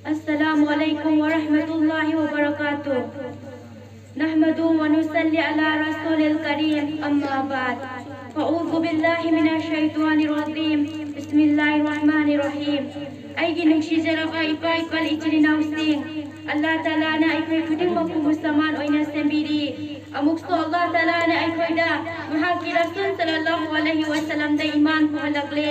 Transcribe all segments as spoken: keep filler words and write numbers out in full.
السلام عليكم ورحمة الله وبركاته. نحمده ونصلي على رسول الكريم، أما بعد. فأعوذ بالله من الشيطان الرجيم. بسم الله الرحمن الرحيم. ꯑꯩꯒꯤ ꯅꯨꯡꯁꯤꯖꯔꯕ ꯏꯄꯥ ꯏꯄꯥ ꯏꯆꯤꯜ ꯏꯅꯥꯎꯁꯤꯡ, ꯑꯜꯂꯥꯍ ꯇꯥꯂꯥꯅ ꯑꯩꯈꯣꯏ ꯈꯨꯗꯤꯡꯃꯛꯄꯨ ꯃꯨꯁꯜꯃꯥꯟ ꯑꯣꯏꯅ ꯁꯦꯝꯕꯤꯔꯤ꯫ ꯑꯃꯨꯛꯁꯨ ꯑꯜꯂꯥꯍ ꯇꯥꯂꯥꯅ ꯑꯩꯈꯣꯏꯗ ꯃꯍꯥꯛꯀꯤ ꯔꯁꯨꯜ ꯁꯜꯂꯜꯂꯥꯍꯨ ꯑꯂꯩꯍꯤ ꯋꯁꯜꯂꯝꯗ ꯏꯃꯥꯟ ꯄꯨꯍꯜꯂꯛꯂꯦ꯫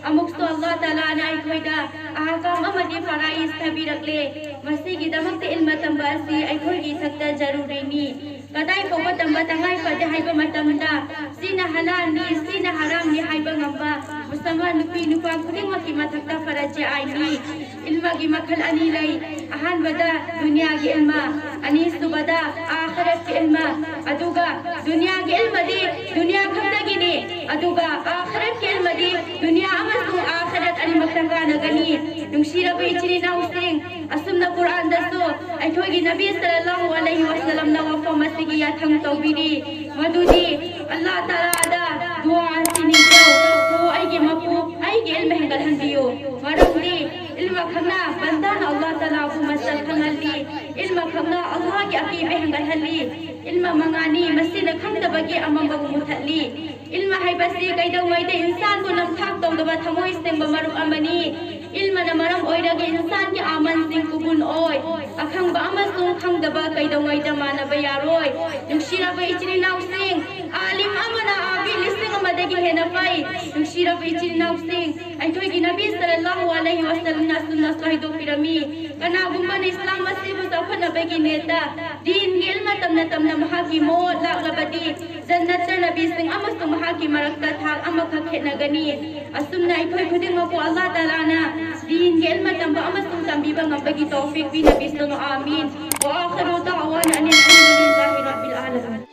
ꯑꯃꯨꯛꯁꯨ ꯑꯜꯂꯥꯍ ꯇꯥꯂꯥꯅ ꯑꯩꯈꯣꯏꯗ ꯑꯍꯀꯥꯝ ꯑꯃꯗꯤ ꯐꯔꯥꯏꯖ ꯊꯝꯕꯤꯔꯛꯂꯦ꯫ ꯃꯁꯤꯒꯤꯗꯃꯛꯇ ꯏꯜꯃ ꯇꯝꯕ ꯑꯁꯤ ꯑꯩꯈꯣꯏꯒꯤ ꯏꯊꯛꯇ ꯖꯔꯨꯔꯤꯅꯤ꯫ ꯀꯗꯥꯏ ꯐꯥꯎꯕ ꯇꯝꯕ ꯇꯉꯥꯏ ꯐꯗꯦ ꯍꯥꯏꯕ ꯃꯇꯝꯗ, ꯁꯤꯅ ꯍꯂꯥꯜꯅꯤ, ꯁꯤꯅ ꯍꯔꯥꯝꯅꯤ ꯍꯥꯏꯕ ꯉꯝꯕ ꯃꯨꯁꯜꯃꯥꯟ ꯅꯨꯄꯤ ꯅꯨꯄꯥ ꯈꯨꯗꯤꯡꯃꯛꯀꯤ ꯃꯊꯛꯇ ꯐꯔꯖ ꯑꯥꯏꯟꯅꯤ꯫ ꯏꯜꯃꯒꯤ ꯃꯈꯜ ꯑꯅꯤ ꯂꯩ꯫ ꯑꯍꯥꯟꯕꯗ ꯗꯨꯅꯤꯌꯥꯒꯤ ꯏꯜꯃ, ꯑꯅꯤꯁꯨꯕꯗ ꯑꯥꯈꯤꯔꯠꯀꯤ ꯏꯜꯃ꯫ ꯑꯗꯨꯒ ꯗꯨꯅꯤꯌꯥꯒꯤ ꯏꯜꯃꯗꯤ ꯗꯨꯅꯤꯌꯥ ꯈꯛꯇꯒꯤꯅꯤ, ꯑꯗꯨꯒ ꯑꯥꯈꯤꯔꯠꯀꯤ ꯏꯜꯃꯗꯤ ꯗꯨꯅꯤꯌꯥ ꯑꯃꯁꯨꯡ ꯑꯥꯈꯤꯔꯠ ꯑꯅꯤꯃꯛꯇ ꯀꯥꯟꯅꯒꯅꯤ꯫ ꯅꯨꯡꯁꯤꯔꯕ ꯏꯆꯤꯜ ꯏꯅꯥꯎꯁꯤꯡ, ꯑꯁꯨꯝꯅ ꯀꯨꯔꯥꯟꯗꯁꯨ ꯑꯩꯈꯣꯏꯒꯤ ꯅꯕꯤ ꯁꯜꯂꯜꯂꯥꯍꯨ ꯑꯂꯩꯍꯤ ꯋꯁꯜꯂꯝꯅ ꯋꯥꯐꯝ ꯑꯁꯤꯒꯤ ꯌꯥꯊꯪ ꯇꯧꯕꯤꯔꯤ, ꯃꯗꯨꯗꯤ ꯑꯜꯂꯥꯍ ꯇꯥꯂꯥꯗ ꯗꯨꯋꯥ ꯑꯁꯤ ꯅꯤꯖꯧ, "ꯑꯣ ꯑꯩꯒꯤ ꯃꯄꯨ, ꯑꯩꯒꯤ ꯏꯜꯃ ꯍꯦꯟꯒꯠꯍꯟꯕꯤꯌꯨ"꯫ ꯃꯔꯝꯗꯤ ꯏꯜꯃ ꯈꯛꯅ ꯕꯟꯗꯥꯅ ꯑꯜꯂꯥꯍ ꯇꯥꯂꯥꯕꯨ ꯃꯁꯛ ꯈꯪꯍꯜꯂꯤ, ꯏꯜꯃ ꯈꯛꯅ ꯑꯜꯂꯥꯍꯒꯤ ꯑꯀꯤꯕ ꯍꯦꯟꯒꯠꯍꯜꯂꯤ꯫ ꯏꯜꯃ ꯃꯉꯥꯅꯤ, ꯃꯁꯤꯅ ꯈꯪꯗꯕꯒꯤ ꯑꯃꯝꯕꯕꯨ ꯃꯨꯊꯠꯂꯤ꯫ ꯏꯜꯃ ꯍꯥꯏꯕꯁꯤ ꯀꯩꯗꯧꯉꯩꯗ ꯏꯟꯁꯥꯟꯕꯨ ꯅꯝꯊꯥꯛ ꯇꯧꯗꯕ ꯊꯃꯣꯏ ꯁꯦꯡꯕ ꯃꯔꯨꯞ ꯑꯃꯅꯤ꯫ ꯏꯜꯃꯅ ꯃꯔꯝ ꯑꯣꯏꯔꯒ ꯏꯟꯁꯥꯟꯒꯤ ꯑꯃꯜꯁꯤꯡ ꯀꯨꯕꯨꯟ ꯑꯣꯏ꯫ ꯑꯈꯪꯕ ꯑꯃꯁꯨꯡ ꯈꯪꯗꯕ ꯀꯩꯗꯧꯉꯩꯗ ꯃꯥꯟꯅꯕ ꯌꯥꯔꯣꯏ꯫ ꯅꯨꯡꯁꯤꯔꯕ ꯏꯆꯤꯜ ꯏꯅꯥꯎꯁꯤꯡ, ꯑꯥꯂꯤꯝ ꯑꯃꯅ ꯑꯥꯕꯤꯗ ꯂꯤꯁꯤꯡ ꯑꯃꯗꯒꯤ ꯍꯦꯟꯅ ꯐꯩ꯫ ꯅꯨꯡꯁꯤꯔꯕ ꯏꯆꯤꯜ ꯏꯅꯥꯎꯁꯤꯡ, ꯑꯩꯈꯣꯏꯒꯤ ꯅꯕꯤ ꯁꯜꯂꯜꯂꯥꯍꯨ ꯑꯂꯩꯍꯤ ꯋꯁꯜꯂꯝꯅ ꯑꯁꯨꯝꯅꯁꯨ ꯍꯥꯏꯗꯣꯛꯄꯤꯔꯝꯃꯤ, "ꯀꯅꯥꯒꯨꯝꯕꯅ ꯏꯁꯂꯥꯝ ꯑꯁꯤꯕꯨ ꯆꯥꯎꯈꯠꯅꯕꯒꯤ ꯅꯦꯠꯇ ꯗꯤꯟꯒꯤ ꯏꯜꯃ ꯇꯝꯅ ꯇꯝꯅ ꯃꯍꯥꯛꯀꯤ ꯃꯣꯠ ꯂꯥꯛꯂꯕꯗꯤ, ꯖꯟꯅꯠꯇ ꯅꯕꯤꯁꯤꯡ ꯑꯃꯁꯨꯡ ꯃꯍꯥꯛꯀꯤ ꯃꯔꯛꯇ ꯊꯥꯛ ꯑꯃꯈꯛ ꯈꯦꯠꯅꯒꯅꯤ"꯫ ꯑꯁꯨꯝꯅ ꯑꯩꯈꯣꯏ ꯈꯨꯗꯤꯡꯃꯛꯄꯨ ꯑꯜꯂꯥꯍ ꯇꯥꯂꯥꯅ ꯗꯤꯟꯒꯤ ꯏꯜꯃ ꯇꯝꯕ ꯑꯃꯁꯨꯡ ꯇꯝꯕꯤꯕ ꯉꯝꯕꯒꯤ ꯇꯧꯐꯤꯛ ꯄꯤꯅꯕꯤꯁꯅꯨ꯫ ꯑꯥꯃꯤꯟ꯫ وآخر دعوانا أن الحمد لله رب العالمين.